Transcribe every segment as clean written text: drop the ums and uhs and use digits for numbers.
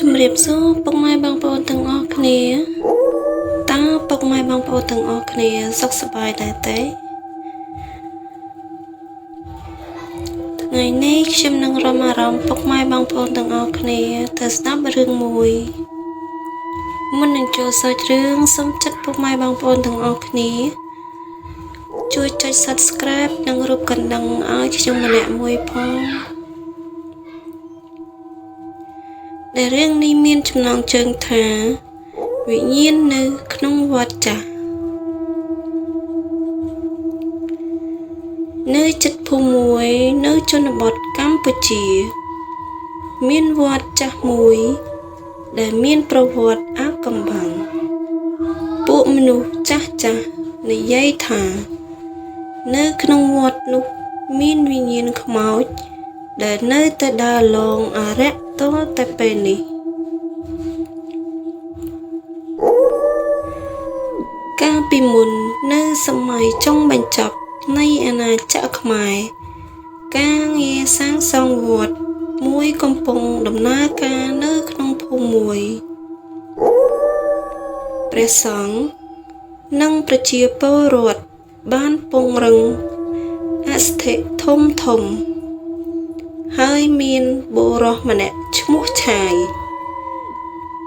ជំរាបសួរពុកម៉ែបងប្អូនទាំងអស់គ្នាតើពុកម៉ែបងប្អូនទាំងអស់គ្នាសុខសប្បាយដែរទេថ្ងៃនេះខ្ញុំនឹងរំអារម្មណ៍ពុកម៉ែបងប្អូនទាំងអស់គ្នាទៅស្ដាប់រឿងមួយមុននឹងចូលសាច់រឿងសូមចាត់ពុកម៉ែបងប្អូនទាំងអស់គ្នាជួយចុច Subscribe និងរូបកណ្ដឹងឲ្យខ្ញុំម្នាក់មួយផងដែលរឿងនេះមានចំណងជើងថាវិញ្ញាណនៅក្នុងវត្តចាស់នៅចិត្តភូមិមួយនៅជនបទកម្ពុជាមានវត្តចាស់មួយដែលមានប្រវត្តិអាថ៌កំបាំងពួកមនុស្សចាស់ចាស់និយាយថានៅក្នុងវត្តនោះមានវិញ្ញាណខ្មោចដែលនៅតែដើរលងអារក្សទាល់តែពេលនេះកាលពីមុននៅសម័យចុងបញ្ចប់នៃអាណាចក្រខ្មែរការងារសាងសង់វត្តមួយកំពុងដំណើរការនៅក្នុងភូមិមួយព្រះសង្ឃនិងប្រជាពលរដ្ឋបានពង្រឹងអស្ថិធំធំហើយមានបុរសម្នាក់ឈ្មោះឆាយ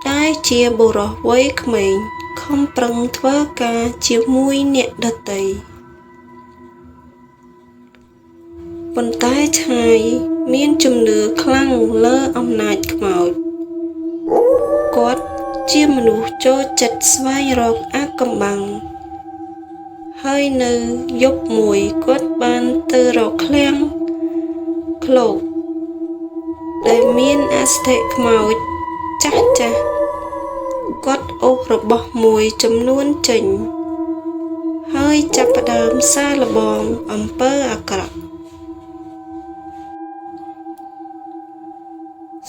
ដែលជាបុរសវ័យក្មេងខំប្រឹងធ្វើការជាមួយអ្នកដទៃប៉ុន្តែឆាយមានជំនឿខ្លាំងលើអំណាចខ្មោចគាត់ជាមនុស្សចូលចិត្តស្វែងរកអាថ៌កំបាំងហើយនៅយប់មួយគាត់បានទៅរកឃ្លាំងឃ្លោកដែលមានអស្ថិខ្មោចចាស់ចាស់គាត់អូសរបស់មួយចំនួនចេញហើយចាប់ផ្ដើមសាកល្បងអំពើអាក្រក់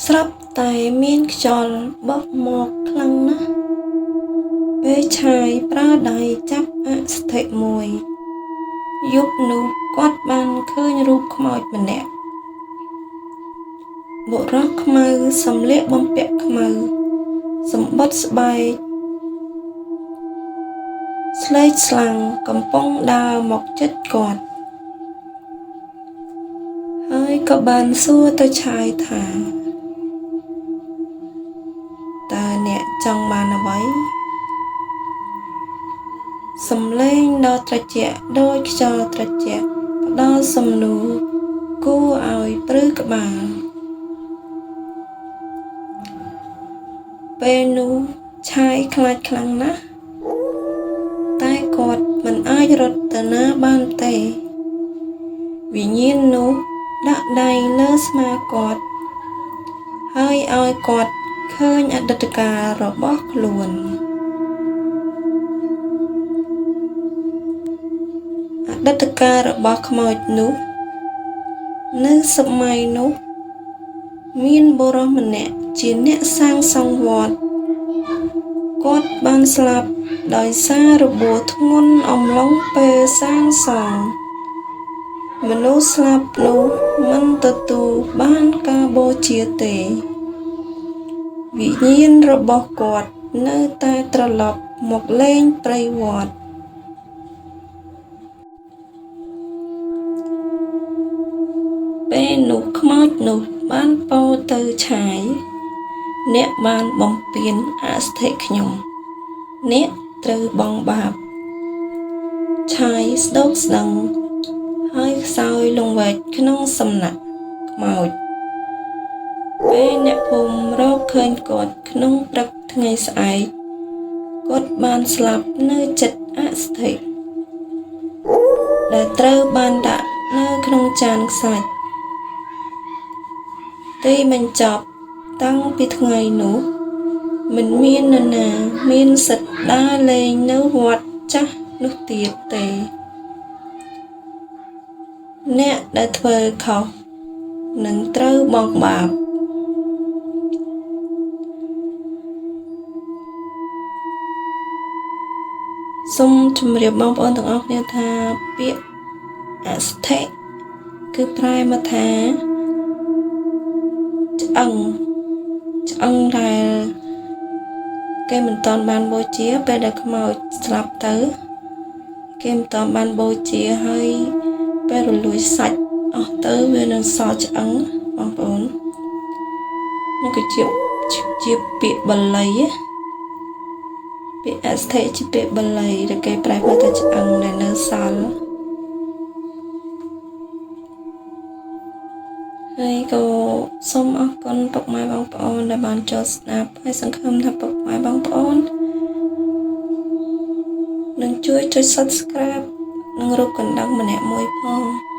ស្រាប់តែមានខ្យល់បក់មកខ្លាំងណាស់ពេលឆាយប្រើដៃចាប់អស្ថិមួយយប់នោះគាត់បានឃើញរូបខ្មោចម្នាក់បុរសខ្មៅសម្លៀកបំពាក់ខ្មៅសម្បុតស្បែកស្លេកស្លាំងកំពុងដើរមកជិតគាត់ហើយក៏បានសួរទៅឆាយថាតើអ្នកចង់បានអ្វីសំឡេងដ៏ត្រជាក់ដូចខ្យល់ត្រជាក់ផ្ដល់សំណួរគួរឲ្យព្រឺក្បាលពេលនោះឆាយខ្លាចខ្លាំងណាស់តែគាត់មិនអាចរត់ទៅណាបានទេវិញ្ញាណនោះដាក់ដៃលើស្មាគាត់ហើយឲ្យគាត់ឃើញអតីតកាលរបស់ខ្លួនអតីតកាលរបស់ខ្មោចនោះនៅសម័យនោះមានបុរសម្នាក់ជាអ្នកសាងសង់វត្តគាត់បានស្លាប់ដោយសាររបួសធ្ងន់អំឡុងពេលសាងសង់មនុស្សស្លាប់នោះមិនទទួលបានការបូជាទេវិញ្ញាណរបស់គាត់នៅតែត្រឡប់មកលេងព្រៃវត្តពេលនោះខ្មោចនោះបានពោលទៅឆាយអ្នកបានបំពានអស្ថិខ្ញុំអ្នកត្រូវបង់បាបឆាយស្ដោកស្ដឹងហើយខ្សោយលង្វែកក្នុងសំណាក់ខ្មោចពេលអ្នកភូមិរកឃើញគាត់ក្នុងព្រឹកថ្ងៃស្អែកគាត់បានស្លាប់នៅជិតអស្ថិដែលត្រូវបានដាក់នៅក្នុងចានខ្សាច់ទីបញ្ចប់តាំងពីថ្ងៃនោះមិនមាននរណាមានសិទ្ធិដើរលេងនៅវត្តចាស់នោះទៀតទេអ្នកដែលធ្វើខុសនឹងត្រូវបង់បាបសូមជម្រាបបងប្អូនទាំងអស់គ្នាថាពាក្យអស្ថិគឺប្រែមកថាឆ្អឹង ឆ្អឹងដែលគេមិនទាន់បានបូជាពេលដែលខ្មោចស្លាប់ទៅគេមិនទាន់បានបូជាហើយពេលរលួយសាច់អស់ទៅវានឹងសល់ឆ្អឹងបងប្អូននោះគឺជាជាពាក្យបាលីពាក្យអស្ថិជាពាក្យបាលីដែលគេប្រែថាឆ្អឹងដែលនៅសល់ហើយក៏សូមអរគុណពុកម៉ែបងប្អូនដែលបានចូលស្ដាប់ហើយសង្ឃឹមថាពុកម៉ែបងប្អូននឹងជួយចុច Subscribe និងរូបកណ្ដឹងម្នាក់មួយផង